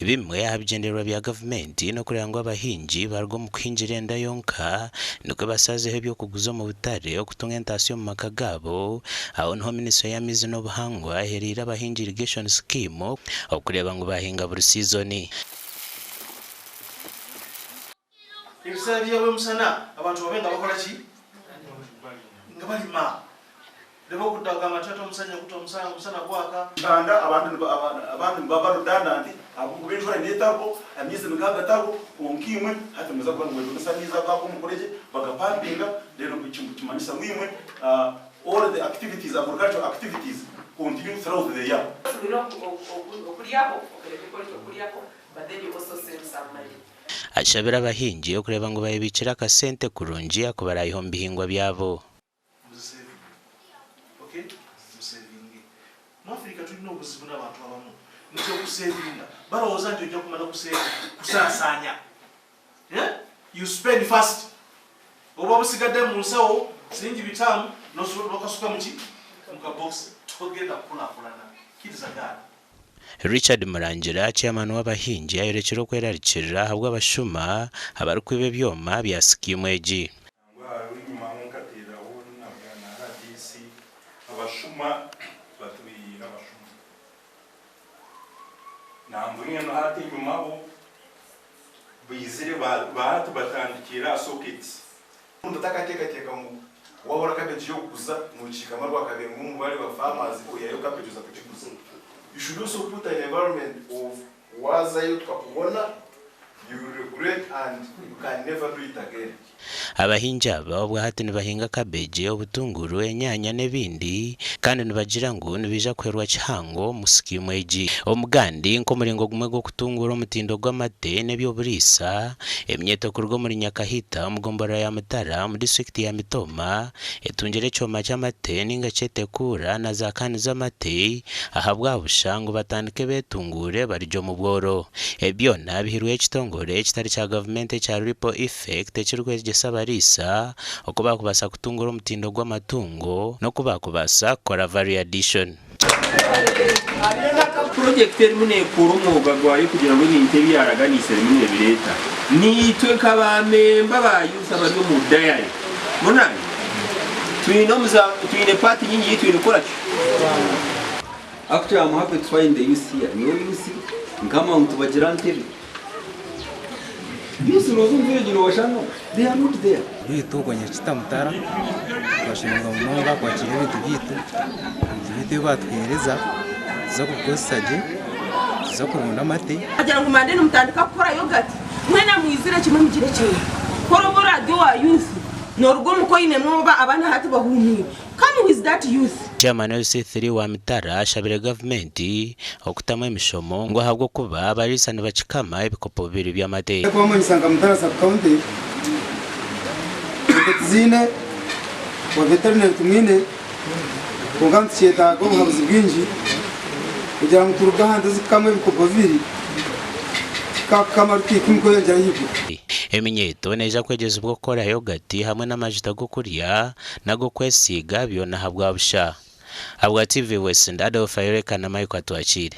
Bimwe aha bigyendererwa bya gavumenti n'okureeba ngu abahingi baaruga omu kuhingira enda yonka nikwo basazeho eby'okuguza omu butare okutunga entaasya omu maka gaabo. Aho niho minisitule y'amaizi n'obuhangwa ehereire abahingi irrigation scheme okureeba ngu baahinga buri siizoni. Ebiseera by'ebwemusana abantu babe nga bakola ki? Nga balima. Leba okudda kugamba nti ate omusajja guta omusana omusana gwaka. Kyanda abandi abandi nibaba redundant ahabw'okuba enjura neetariho, amaizi nigaba gatariho kwonka imwe hati nimuza kuba nimwejunisa amaizi ago ago mukoreki bagapampinga then kimanyisa ngu imwe all the activities agricultural activities continue throughout the year. Okuryaho okereka okuryaho but then you also save some money. Ashabire abahingi okureeba ngu bayebiikire akasente kurungi aku baraayihe omu bihingwa byabo. Muzisevinge ok musevinge. Mu Africa tulina obuzibu nabantu abamu nti okusevinga balowooza nti ojja kumala kusasaanya eh you spend first obuba busigadde munsawo siringi bitaamu nokasuka muki muka box togenda kukulakulana kiriza gaana. Richard Murangira, Chairman w'abahingi ayorekire okwerarikirira ahabw'abashuma abarikwiba ebyoma bya sikiimu egi. Nangwa hariho enyima aho nkateeraho na na RDC abashuma batwiriire abashuma. Nambwenu hati enyima ho baizire ba hati batandikiire aha sockets. Omuntu atakateekateeka ngu waabura cabbage y'okuguza nokiika Rwakabengo omu bari ba farmers oihayo cabbage oza kugiguza. You should also put an environment of waazayo tukakubona you will regret and you can never do it again. Abahingi aba obwahati nibahinga cabbage, obutunguru, enyaanya n'ebindi kandi nibagira ngu nibaija kuhwerwa kihango omu sikiimu egi. Omugandi nk'omuringo gumwe gw'okutunguura omutindo gw'amate n'eby'oburiisa, eminyeeto kuruga omuri Nyakahita omu gomborora ya Mutara omu disiturikiti ya Mitooma etungire ekyoma ky'amate ninga kyete kuura na za kaani z'amate ahabwa busha ngu batandike betunguure barugye omu bworo. Ebi byona bihirweho ekitongore ekitari kya gavumenti ekya Ripple Effect ekirikwegyesa abariisa oku baakubaasa kutunguura omutindo gw'amatungo n'oku baakubaasa kukora value addition. Purojekiti erimu neekora omwoga gwayo kugira ngu ebintu ebi yaaraganiise erimu neebireeta. Naitwe nka ba memba ba youth abari omu dairy munange twine omuza twine part nyingi ei twine kukora ki? Actually I'm happy to find the youth here. Nyowe youth nkama ngu tibagira ntebe. Youth noza omu village noshanga ngu they are not there. Beitu ogwo Nyakita Mutara twashemererwa munonga kwakiira ebintu byaitu, ebintu byaitu ebi baatuheereza nituza kubikozesa gye, nituza kurunda amate. Agira ngu Monday nimutandika kukora yogurt mwena mwizire kimwe mugire kimwe kora oba orarya owa youth noruga omuka oinemu oba abaana hati bahuumwire come with that youth. Chairman LC3 wa Mitara ashabire gavumenti okutamu emishomo ngu ahabw'okuba abariisa nibakikama ebikopo bibiri by'amate. Kubamanyisa nka Mutara Sub County, ente tiziine wa veterinary tumwine kwonka nitukyetaaga obuhabuzi bwingi kugira ngu turuge aha nte ezikukamwa ebikopo bibiri tukakukama ruti ikumi kweyongyera ahaiguru. Eminyeeto neija kwegyezibwa okukora yogati hamwe n'amajuta g'okurya n'ag'okwesiiga byona ahabwa busha. Ahabwa TV West, Adolf Ayoreka na Michael Atwakiire.